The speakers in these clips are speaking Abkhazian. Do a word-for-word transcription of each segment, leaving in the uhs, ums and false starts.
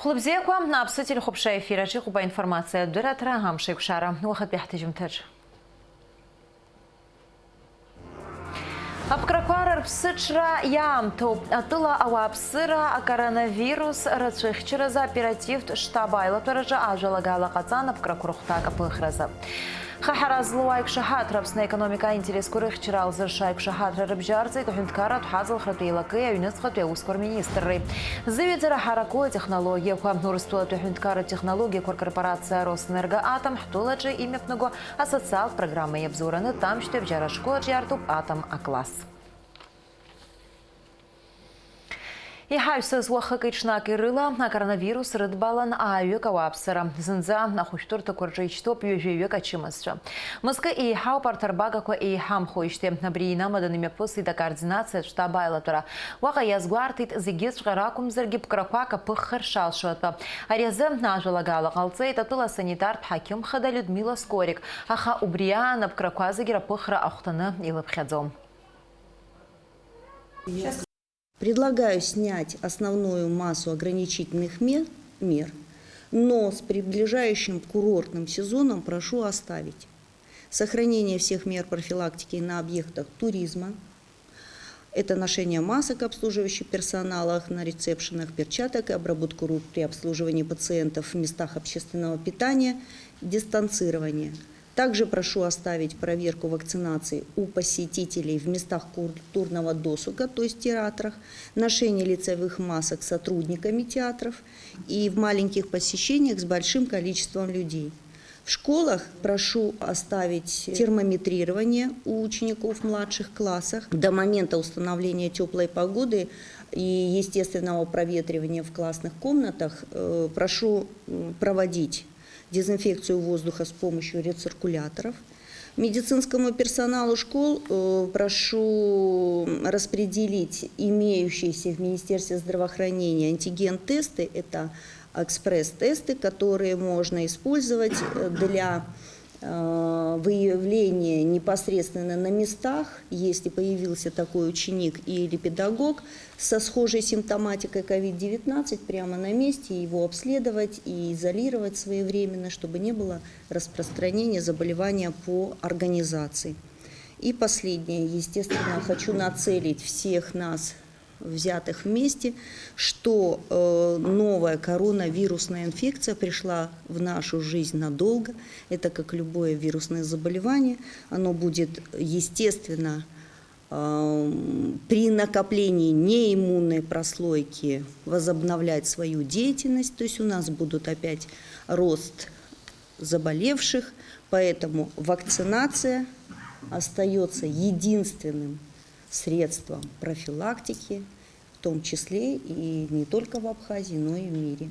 Хәлыбзиақәа, Аԥсны телехәаԥшра ефир аҿы иҟоуп аинформациатә дырраҭара Амш еиқәшара. Уахатәи ҳҭыжьымҭаҿ. Аԥкрақәа рыԥсыҽра иаамҭоуп. Атәыла ауааԥсыра акоронавирус рацәыхьчаразы аоперативтә штаб аилатәараҿы ажәалагала ҟаҵан аԥкрақәа рыхәҭак аԥыхразы. Хаҳара злоу аиқәшаҳаҭра Аԥсны аекономика аинтересқәа рыхьчара алзырша аиқәшаҳаҭра рыбжьарҵеит аҳәынҭқарратә ҳазалхратә еилакеи аҩныҵҟатәи аусқәа рминистрреи. Зыҩаӡара ҳараку атехнологиақәа, Урыстәылатәи аҳәынҭқарратә технологиақәа ркорпорациа Роснергоатом ҳтәылаҿы имҩаԥнаго асоциалтә программа иабзоураны Тамшьтәи абжьара ашколаҿ иаартуп атом акласс. Иҳаҩсыз уахыки ҽнаки рыла акоронавирус рыдбалан ааҩык ауааԥсыра. Зынӡа ахәышәтәырҭақәа рҿы ишьҭоуп ҩажәаҩык ачымазцәа. Мызкы еиҳауп арҭ арбагақәа еиҳамхоижьҭеи. Абри инамаданы имҩаԥысит акоординациатә штаб аилатәара. Уаҟа иазгәарҭеит, зегьыҵәҟьа ракәымзаргьы ԥкрақәак аԥыххар шалшо атәы. Ари азы ажәалагала ҟалҵеит атәыла асанитартә ҳақьым хада Людмила Скорик, аха убри аан аԥкрақәа зегьы раԥыхра ахәҭаны илыԥхьаӡом. Предлагаю снять основную массу ограничительных мер, мер, но с приближающим курортным сезоном прошу оставить сохранение всех мер профилактики на объектах туризма. Это ношение масок обслуживающих персоналах на ресепшенах, перчаток и обработку рук при обслуживании пациентов в местах общественного питания, дистанцирование. Также прошу оставить проверку вакцинации у посетителей в местах культурного досуга, то есть театрах, ношение лицевых масок сотрудниками театров и в маленьких посещениях с большим количеством людей. В школах прошу оставить термометрирование у учеников в младших классах. До момента установления теплой погоды и естественного проветривания в классных комнатах, э, прошу, м, проводить дезинфекцию воздуха с помощью рециркуляторов. Медицинскому персоналу школ, э, прошу распределить имеющиеся в Министерстве здравоохранения антиген-тесты. Это экспресс-тесты, которые можно использовать, э, для, э, выявления непосредственно на местах, если появился такой ученик или педагог со схожей симптоматикой ковид девятнадцать, прямо на месте его обследовать и изолировать своевременно, чтобы не было распространения заболевания по организации. И последнее, естественно, хочу нацелить всех нас, взятых вместе, что, э, новая коронавирусная инфекция пришла в нашу жизнь надолго. Это, как любое вирусное заболевание, оно будет, естественно, эм, при накоплении неиммунной прослойки возобновлять свою деятельность. То есть у нас будут опять рост заболевших, поэтому вакцинация остаётся единственным средством профилактики, в том числе и не только в Абхазии, но и в мире.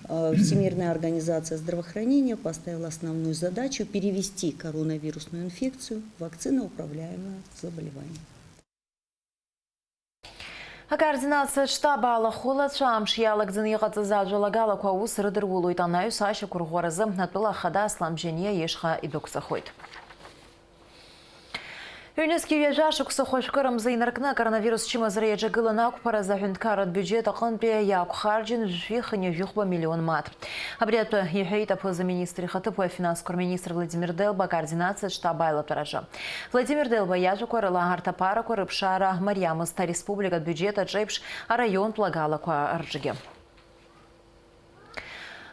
Э, Всемирная организация здравоохранения поставила основную задачу перевести коронавирусную инфекцию в вакциноуправляемое заболевание. Акоординациатә штаб алахәылацәа амш иалагӡаны иҟаҵаз ажәалагалақәа аус рыдырулоит, анаҩс ашьақәырӷәӷәаразы атәыла ахада Аслан Бжьаниа ишҟа идәықәҵахоит. Ҩнызқьи ҩажәа шықәса хәажәкыра мза инаркны акоронавирус чымазара иаҿагыланы ақәԥаразы аҳәынҭқарратә биуџьет аҟынтәи иаақәхарџьын жәшәи хынҩажәихәба миллион мааҭ. Абри атәы иҳәеит аԥыза-министр ихаҭыԥуаҩ афинансқәа рминистр Владимир Делба акоординациатә штаб аилатәараҿы. Владимир Делба иажәақәа рыла, арҭ аԥарақәа рыԥшаара мариамызт ареспубликатә биуџьет аҿеиԥш араионтә лагалақәа рҿгьы.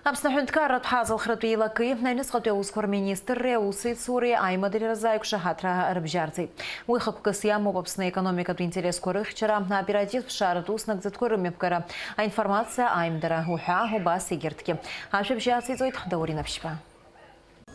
Аԥсны аҳәынҭқарратә ҳазалхратә еилакеи аҩныҵҟатәи аусқәа рминистрреи аусеицуреи аимадара рзы аиқәшаҳаҭра рыбжьарҵеит. Уи хықәкыс иамоуп Аԥсны аекономикатә интересқәа рыхьчара, аоперативтә ԥшааратә уснагӡатәқәа рымҩаԥгара, аинформациа аимдара уҳәа убас егьырҭгьы. Ажәабжь ациҵоит Даурен Аԥшьба.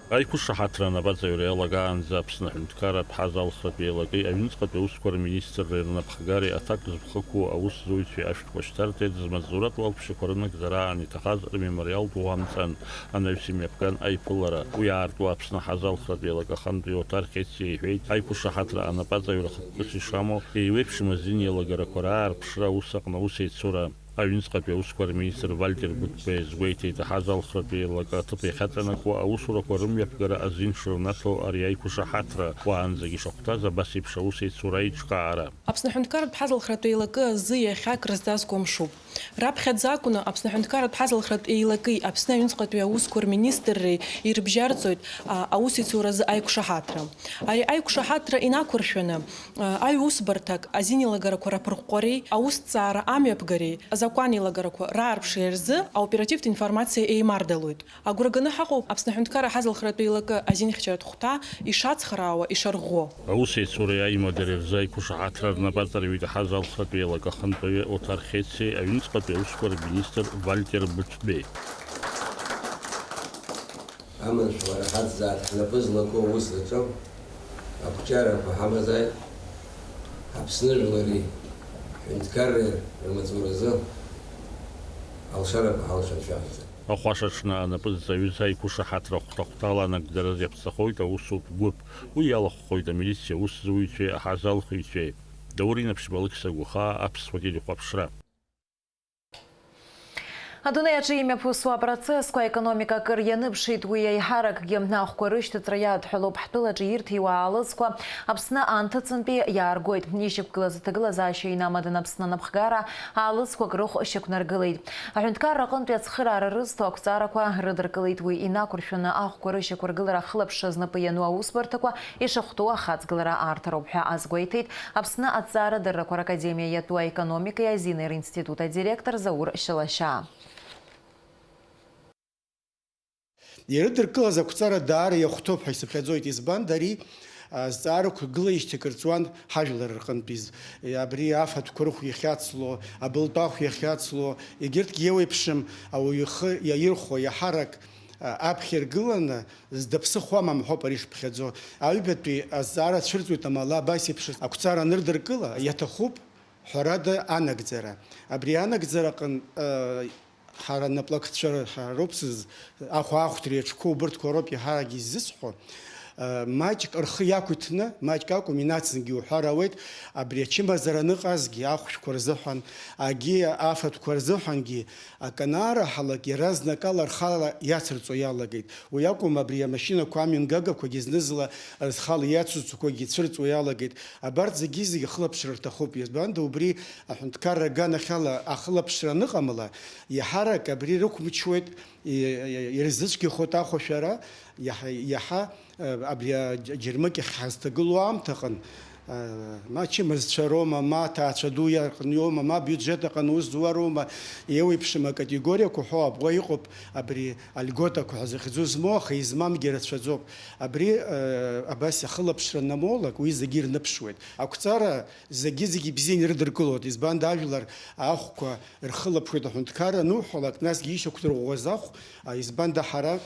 Аиқәшаҳаҭра анапаҵаҩра иалагаанӡа Аԥсны аҳәынҭқарратә ҳазалхратә еилакеи аҩныҵҟатәи аусқәа рминистрреи рнапхгареи аҭак зыхықәу аусзуҩцәеи ашәҭқәа шьҭарҵеит змаҵзуратә уалԥшьақәа рынагӡара аан иҭахаз амемориалтә ӷәӷәа амҵан анаҩс имҩаԥган аиԥылара. Уи аартуа Аԥсны аҳазалхратә еилак ахантәаҩы Оҭар Хециа иҳәеит, аиқәшаҳаҭра анапаҵаҩра хықәкыс ишамоу, еиуеиԥшым азин еилагарақәа раарԥшра аус аҟны аусеицура. Аҩныҵҟатәи аусқәа рминистр Вальтер Гәыҭба иазгәеиҭеит, аҳазалхратә еилакы аҭыԥ иахьаҵанакуа аусурақәа рымҩаԥгара азин шрынаҭо ари аиқәшаҳаҭра, уаанӡагьы ишахәҭаз абас еиԥш аусеицура аиҿкаара. Аԥсны аҳәынҭқарратә ҳазалхратә еилакы азы иахьак рыздазкуа мшуп. Раԥхьаӡа акәны Аԥсны аҳәынҭқарратә ҳазалхратә еилакеи Аԥсны аҩныҵҟатәи аусқәа рминистрреи ирыбжьарҵоит, а, аусеицуразы аиқәшаҳаҭра. Ари аиқәшаҳаҭра инақәыршәаны, а, аҩ-усбарҭак азин еилагарақәа раԥырӷәӷәареи аусҭҵаара амҩаԥгареи азакәан еилагарақәа раарԥшреи рзы аоперативтә информациа еимардалоит. Агәра ганы ҳаҟоуп Аԥсны аҳәынҭқарра ҳазалхратә еилакы азинхьчаратә хәҭа ишацхраауа, ишарӷәӷәо. Аусеицуреи аимадареи рзы аиқәшаҳаҭра рнапы аҵарҩит аҳазалхратә еилакы ахантәаҩы Оҭар Хециеи аҩныҵҟатәи аусқәа рминистр Вальтер Буҭбеи. Аманшәалара ҳацзааит, ҳнапы злаку аус аҿы ақәҿиарақәа ҳамазааит, Аԥсны жәлари ҳҳәынҭқарреи рмаҵуразы алшарақәа ҳалшар шәаҳәаӡа. Ахәашаҽны анапы зҵаҩыз аиқәшаҳаҭра хәҭа-хәҭала анагӡараз иаԥҵахоит аусутә гәыԥ. Уи иалахәхоит амилициа аусзуҩцәеи аҳазалхыҩцәеи. Даур Инаԥшьба, Алықьса Гәахаа, Аԥсуа телехәаԥшра. Адунеи аҿы имҩаԥысуа апроцессқәа аекономика акыр ианыԥшит, уи аиҳаракгьы ахәқәа рышьҭыҵра иадҳәалоуп. Ҳтәылаҿы ирҭиуа аалыҵқәа Аԥсны анҭыҵынтәи иааргоит. Ишьақәгылаз аҭагылазаашьа инамадан Аԥсны анапхгара аалыҵқәак рыхә шьақәнаргылеит. Аҳәынҭқарра аҟынтәи ацхыраара рызҭо ақәҵарақәа рыдыркылеит, уи инақәыршәаны ахәқәа рышьақәыргылара ахылаԥшра знапы иану аусбарҭақәа ишахәҭоу ахаҵгылара аарҭароуп ҳәа азгәеиҭеит Аԥсны аҭҵаарадыррақәа ракадемиа иатәу аекономикеи азинеи ринститут адиректор Заур Шьалашьаа. Ирыдыркылаз ақәҵара даара иахәҭоуп ҳәа исыԥхьаӡоит, избан, ари, а, азҵаарақәа гылеижьҭеи акыр ҵуан ҳажәлар рҟынтәи з-, абри афатәқәа рыхә иахьацло, абылтәахә иахьацло, егьырҭгьы еиуеиԥшым ауаҩы ихы иаирхәо, иаҳарак, а, аԥхьа иргыланы, зда ԥсыхәа амам ҳәоуп ари шыԥхьаӡо. Аҩбатәи азҵаара цәырҵуеит амала абас еиԥш ақәҵара анырдыркыла, иаҭахуп, ҳәарада, анагӡара. Абри анагӡараҟын, а, ҳара наплакцәа ҳароуп сыз-, ахәаахәҭреи аҽқәа убырҭқәа роуп иаҳарак иззысҳәо. Маҷк рхы иақәиҭны, маҷк акәым, инацынгьы уҳәар ауеит, абри ачымазара аныҟазгьы ахәшәқәа рзыҳәан, агьи афатәқәа рзыҳәангьы акы анаараҳалак, иаразнакала рхала иацырҵо иалагеит. Уи акәым, абри амашьынақәа амҩангагақәагьы зны-зынла рхала иацырҵақәагьы цәырҵуа иалагеит. Абарҭ зегьы-зегьы ахылаԥшра рҭахуп. Избанда убри аҳәынҭқарра аганахьала ахылаԥшра аныҟамла, иаҳарак абри рықәмчуеит, и-, и-, ирзыцәгьахоит ахәашәара, иаҳа, иаҳа, э, абри аџьармыкьахь ҳазҭагылоу аамҭаҟын, э, ма ачымазцәа роума, ма аҭаацәа ду иаҟны иоума, ма абиуџьет аҟны аус зуа роума, еиуеиԥшым акатегориақәа ҳәоу абӷа иҟоуп абри альготақәа ҳәа зыхьӡу змоу, аха измамгьы рацәаӡоуп. Абри, э, абас ахылаԥшра анамоулак, уи зегьы ирныԥшуеит. Ақәҵара зегьы-зегьы ибзианы ирыдыркылоит, избанда ажәлар ахәқәа рхылаԥшуеит аҳәынҭқарра ануҳәалак, насгьы ишьақәдырӷәӷәаз ахә, а, избанда ҳара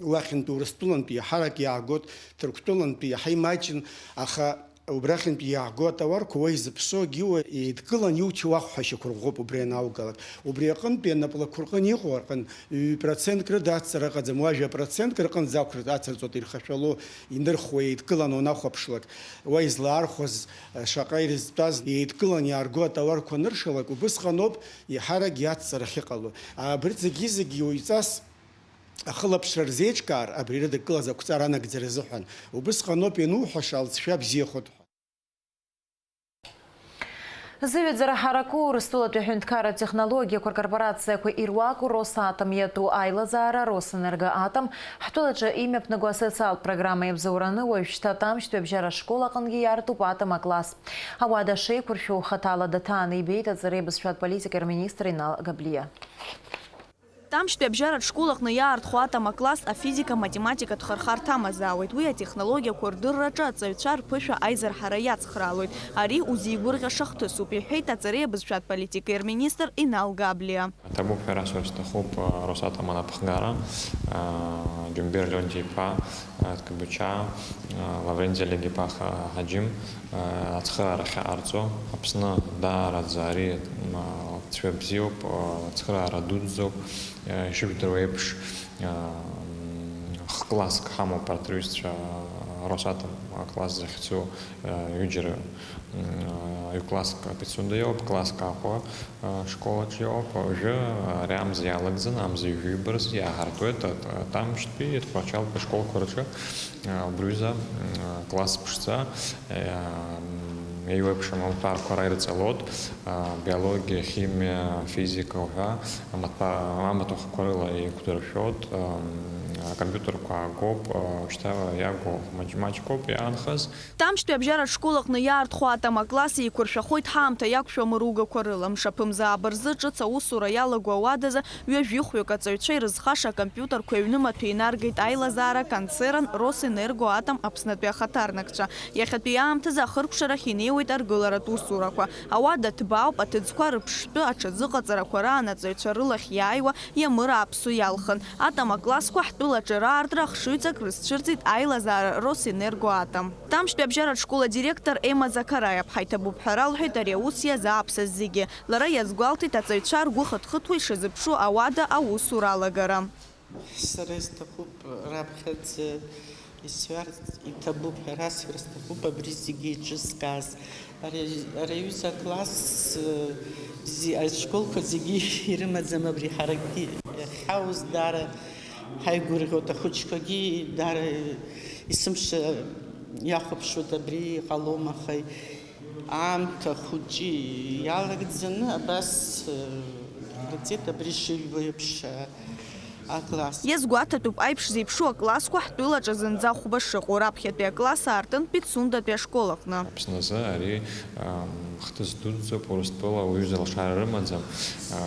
уахьынтәи Урыстәылантәи иаҳарак иаагоит, Ҭырқәтәылантәи иаҳа имаҷын, аха убрахьынтәи иааго атауарқәа уа изыԥсоугьы уа еидкылан иуҭиуа ахә ҳәа шьақәырӷәӷәоуп убри анаугалак. Убри аҟынтәи анаплакқәа рҟын иҟоу аҟын ҩ-процентк рыда ацҵара ыҟаӡам, уа жәа процентк рҟынӡа ақәра ацырҵоит ирхашәало, инырхуа еидкылан уанахәаԥшлак. Уа излаархәаз, шаҟа ирызтәаз еидкылан иаарго атауарқәа аныршалак, убысҟаноуп еиҳарак иацҵара ахьыҟало. Абарҭ зегьы-зегьы уаҩҵас ахылаԥшра рзеиҿкаар, абри ирыдыркылаз ақәҵара анагӡара азыҳәан, убысҟаноуп иануҳәаша алҵшәа бзиахоит ҳәа. Зыҩаӡара ҳараку Урыстәылатәи аҳәынҭқарратә технологиақәа ркорпорациақәа ируаку Росатом иатәу аилазаара Росэнергоатом ҳтәылаҿы имҩаԥнаго асоциалтә программа иабзоураны уажәшьҭа Тамшьтәи абжьара ашкол аҟынгьы иаартуп атом акласс. Ауада шеиқәыршәоу хаҭала даҭааны ибеит аҵареи абызшәатә политикеи рминистр Инал Габлиа. Тамшьтәи абжьаратә школ аҟны иаартхо атом акласс афизика-математикатә хырхарҭа амазаауеит. Уи атехнологиақәа рдырраҿы аҵаҩцәа рԥышәа аизырҳара иацхраалоит. Ари узеигәырӷьаша хҭысуп, иҳәеит аҵареи абызшәатә политикеи рминистр Инал Габлиа. Ҭабуп ҳәа расҳәар сҭахуп, а, Росатом анапхгара, а, Џьумбер Леонти-иԥа, а, Ткабыча, а, Лавренти Олег-иԥа Ха-, Ҳаџьым, а, ацхыраара ахьаҟарҵо. Аԥсны даараӡа ари, м, а, цәа бзиоуп, а, ацхыраара дуӡӡоуп, а, ишыжәдыруа еиԥш, а, м, х-класск ҳамоуп арҭ рҩызцәа, а, Росатом акласс захьӡу, а, ҩыџьара, м, а, ҩ-класск Пицунда иоуп, класск Аҟәа, а, школаҿ иоуп. Уажәы, а, ари амза иалагӡаны, амза ҩажәи ҩба рзы иааҳартуеит, а, а, Тамшьтәи, Тҟәарчалтәи ашколқәа рҿы, а, убриҩыза, м, а, класс ԥшӡа, а, м, Еиуеиԥшым амаҭәарқәа раирҵалоит, а, биологиа, химиа, физика уҳәа, амаҭәа-, амаҭәахәқәа рыла еиқәдыршәоит, ам, акомпиутерқәа аагоуп, а, шьҭа иагу маҷ-, маҷқәоуп иаанхаз. Тамшьтәи абжьаратә школ аҟны иаартхо атама класс еиқәыршәахоит ҳаамҭа иақәшәо амыругақәа рыла. Мшаԥымзааб рзы ҿыц аусура иалаго ауадазы ҩажәихәҩык аҵаҩцәа ирызхаша акомпиутерқәа аҩнымаҭәа инаргеит аилазаара аконцерн Росэнерго Атом Аԥснытәи ахаҭарнакцәа. Иахьатәи аамҭазы ахыркәшарахь инеиуеит аргыларатә усурақәа. Ауада ҭбаауп, аҭыӡқәа рыԥштәы аҽазыҟаҵарақәа раан аҵаҩцәа рылахь иааиуа иамыра аԥсу иалхын. Атама классқәа ҳтәылаҿы раартра ахшыҩҵак рызцәырҵит аилазаара Росэнерго Атом. Тамшьтәи абжьаратә школ адиректор Ема Закараиаԥҳа иҭабуп ҳәа ралҳәеит ари аус иазааԥсаз зегьы. Лара иазгәалҭеит, аҵаҩцәа ргәы хыҭхыҭуа ишазыԥшу ауада аусура алагара. Сара исҭахуп раԥхьаӡа исҳәарц иҭабуп ҳәа расҳәар сҭахуп абри зегьы еиҿызкааз. Ари, ари аҩыза акласс, э, зи-, ашколқәа зегьы ирымаӡам абри ҳаракгьы. Иахьҳауз даара ҳаигәырӷьоит, ахәыҷқәагьы даара есымша иахәаԥшуеит, абри иҟалом, аха аамҭа хәыҷы иалагӡаны абас, э, иҟарҵеит абри шыжәбо еиԥш, э, акласс. Иазгәаҭатәуп, аиԥш зеиԥшу аклассқәа ҳтәылаҿы зынӡа хәба шыҟоу, раԥхьатәи акласс аартынтәи Цундатәи ашкол аҟны. Аԥсназы ари, ам, хҭыс дуӡӡоуп, Урыстәыла уаҩы залшара рымаӡам, а,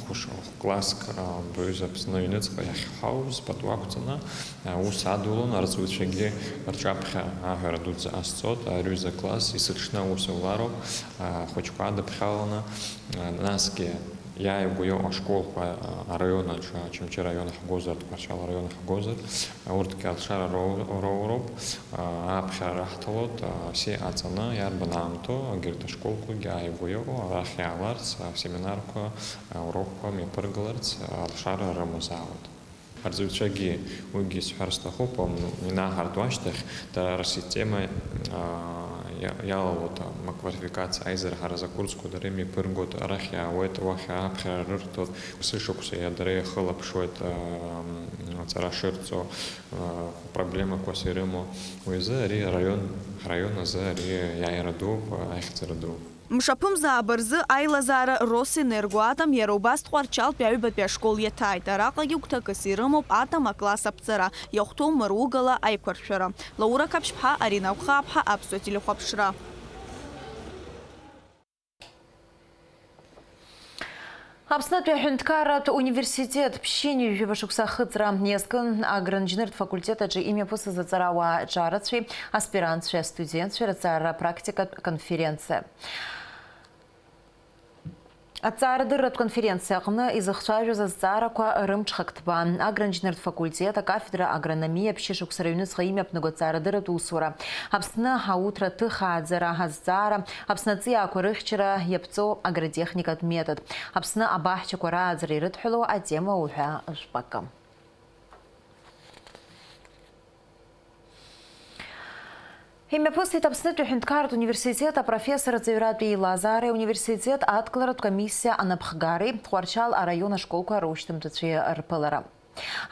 хәыш-, хә-класск, а, баҩыза Аԥсны аҩныҵҟа иахьҳауз пату ақәҵаны, а, ус адулон, арҵаҩцәагьы рҿаԥхьа аҳәара дуӡӡа ҟасҵоит, ари аҩыза акласс есыҽны аус аулароуп, а, ахәыҷқәа адыԥхьаланы, а, насгьы иааигәа иҟоу ашколқәа, а, араион аҿы, Очамчы араион ҳгозар, Тҟәарчал араион ҳгозар, а, урҭгьы алшара роу-, роуроуп, а, ааԥхьара раҳҭалоит, а, все аҵаны, иарбан аамҭоу, егьырҭ ашколқәагьы ааигәа иҟоу, арахь иааларц, асеминарқәа, аурокқәа мҩаԥыргаларц, а, алшара рымазаауеит. Арҵаҩцәагьы уигьы сҳәар сҭахуп, ам, инаҳарту ашьҭахь, дара рсистема, а, иа-, иалалоит, ам, аквалификациа аизара ҳара закурсқәа дара имҩаԥыргоит, арахь иаауеит, уахь ааԥхьара рырҭоит, есышықәса иа-, дара иахылаԥшуеит, ам, аҵара шырҵо, а, проблемақәас ирымоу. Уи азы ари араион, ҳраион азы ари иааира дууп, ахьӡара дууп. Мшаԥымзааб рзы аилазаара Росэнерго Атом иара убас Тҟәарчалтәи аҩбатәи ашкол иаҭааит. Араҟагьы гәҭакыс ирымоуп атом акласс аԥҵара, иахәҭоу мыругала аиқәыршәара. Лаура Қаԥшьԥҳа, Арина Гәхаԥҳа, Аԥсуа телехәаԥшра. Аԥснытәи аҳәынҭқарратә университет ԥшьынҩажәаба шықәса ахыҵра иазкын агроинженертә факультет аҿы имҩаԥысыз аҵарауаа ҿарацәеи аспирантцәеи астудентцәеи рыҭҵаара практикатә конференциа. Аҭҵаарадырратә конференциа аҟны изыхцәажәоз азҵаарақәа рымҽхак ҭбаа, агроинженертә факультет, акафедра агрономиа, ԥшьышықәса рыҩнуҵҟа имҩаԥнаго аҭҵаарадырратә усура, Аԥсны ауҭра ҭыхааӡара азҵаара, Аԥсны аҵиаақәа рыхьчара иаԥҵоу агротехникатә метод, Аԥсны абаҳчақәа рааӡара ирыдҳәалоу атема уҳәа жәпакы. Имҩаԥысит Аԥснытәи аҳәынҭқарратә университет апрофессорҵаҩратә еилазаареи ауниверситет адкыларатә комиссиа анапхгареи Тҟәарчал араион ашколқәа рушьҭымҭацәеи рԥылара.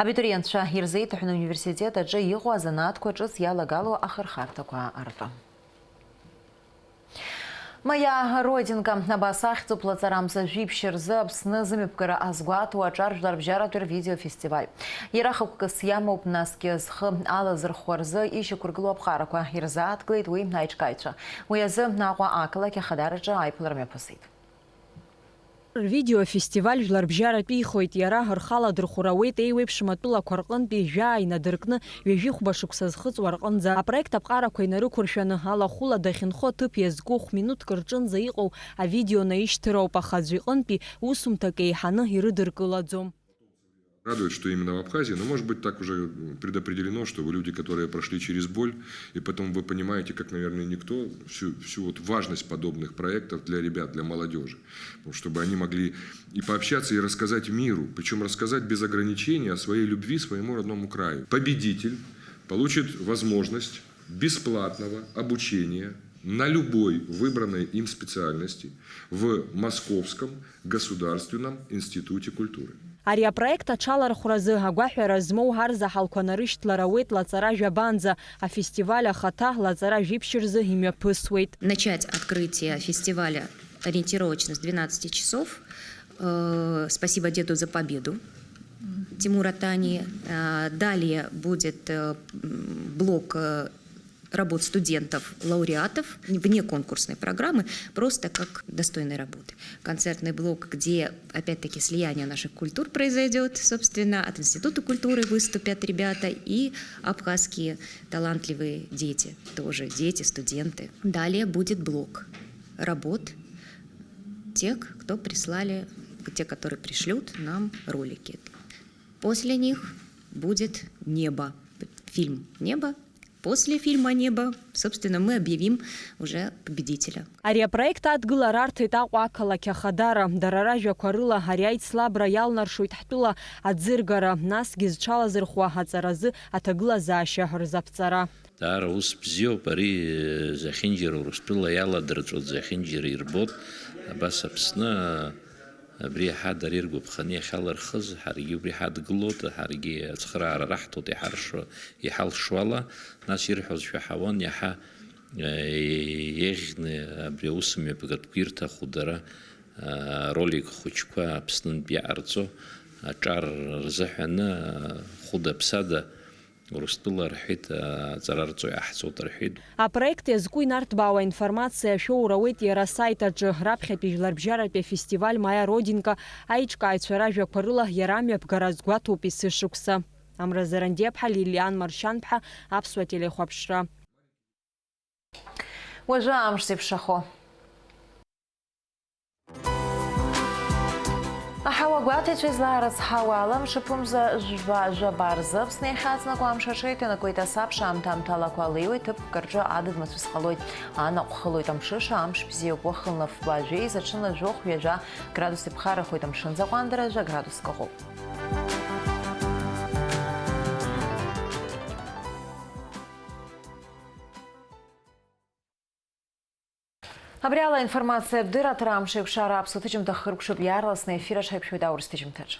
Абитуриентцәа ирзеиҭаҳәаны ауниверситет аҿы иҟоу азанааҭқәа ҿыц иалагало ахырхарҭақәа ртәы. Моя родинка, абас ахьӡуп лаҵарамза жәиԥшь рзы Аԥсны зымҩаԥгара азгәаҭоу аҿар жәларбжьаратәи рвидеофестиваль. Иара хықәкыс иамоуп, насгьы зхы алазырхәуа рзы ишьақәыргылоу аԥҟарақәа ирзааҭгылеит уи аиҿкааҩцәа. Уи азы Аҟәа ақалақь Ахадараҿы аиԥылара мҩаԥысит. Рвидеофестиваль жәларбжьаратәихоит иара, рхала дырхәра ауеит еиуеиԥшым атәылақәа рҟынтәи жәаа инадыркны, ҩажәихәба шықәса зхыҵуа рҟынӡа. Апроект аԥҟарақәа инарықәыршәаны, алахәыла дахьынхо аҭыԥ иазку хә-минуҭк рҿынӡа иҟоу авидео наишьҭыроуп, аха аӡәы иҟынтәи усумҭак еиҳаны ирыдыркылаӡом. Радует, что именно в Абхазии, но, может быть, так уже предопределено, что вы люди, которые прошли через боль, и поэтому вы понимаете, как, наверное, никто, всю, всю вот важность подобных проектов для ребят, для молодежи, чтобы они могли и пообщаться, и рассказать миру, причем рассказать без ограничений о своей любви своему родному краю. Победитель получит возможность бесплатного обучения на любой выбранной им специальности в Московском государственном институте культуры. Ари апроект аҽалархәразы агәаҳәара змоу ҳарзаҳалқәа нарышьҭлар ауеит лаҵара жәабанӡа, афестиваль ахаҭа лаҵара жәибжь рзы имҩаԥысуеит. Начать открытие фестиваля ориентировочно с двенадцати часов. Э, спасибо деду за победу. Тимура Тани. Э, далее будет, э, м, блок, э, работ студентов, лауреатов вне конкурсной программы, просто как достойной работы. Концертный блок, где опять-таки слияние наших культур произойдет, собственно, от Института культуры выступят ребята и абхазские талантливые дети, тоже дети, студенты. Далее будет блок работ тех, кто прислали, те, которые пришлют нам ролики. После них будет «Небо», фильм «Небо». После фильма «Небо», собственно, мы объявим уже победителя. Ари апроект адгылара арҭеит Аҟәа ақалақь Ахадара. Дара ражәақәа рыла ари аицлабра иалнаршоит ҳтәыла аӡыргара, насгьы зҽалазырхәуа аҵаразы аҭагылазаашьа рзаԥҵара. Даара ус бзиоуп, ари, э, зехьынџьара Урыстәыла иаладырҵәоит, зехьынџьара ирбоит, абас Аԥсны, э, абри иаҳа дара иргәаԥханы иахьалырхыз, ҳаргьы убри ҳадгылоит, ҳаргьы ацхыраара раҳҭоит иҳаршо, иҳалшо ала, нас ирҳәозшәа ҳауан, иаҳа, э, еиӷьны абри аус мҩаԥгатәқәа ирҭаху дара, э, ролик хәыҷқәа Аԥснынтә иаҟарҵо, аҿар рзыҳәаны, э, хәыда-ԥсада, Урыстәыла рҳәеит, аҵара рҵо иаҳҵоит рҳәеит. Апроект иазку инарҭбаауа аинформациа ашәоура ауеит иара асайт аҿы. Раԥхьатәи жәларбжьаратәи афестиваль «Моя родинка» аиҿкааҩцәа ражәақәа рыла иара амҩаԥгара азгәаҭоуп есышықәса. Амра Зарандиаԥҳа, Лилиан Маршьанԥҳа, Аԥсуа телехәаԥшра. Уажәы амш зеиԥшрахо. Аҳауа гәаҭеицәа излаарыцҳауа ала, мшаԥымза жәба, жәаба рзы Аԥсны иахьаҵнакуа амш аҽеиҭанакуеит, асабша аамҭа-аамҭалақәа алеиуеит, ҭыԥк рҿы адыд мацәыс ҟалоит, анаҟә хылоит амшыша, амш бзиоуп, уахынла фба жәеиза, ҽынла жәохә ҩажәа градус иԥхаррахоит, амшын заҟәандара жәа градуск ыҟоуп. Абри ала аинформациатә дырраҭара «Амш еиқәшара» аԥсуа ҭыжьымҭа хыркәшоуп, иаарласны аефир аҿы ҳаиқәшәоит аурыс ҭыжьымҭаҿы.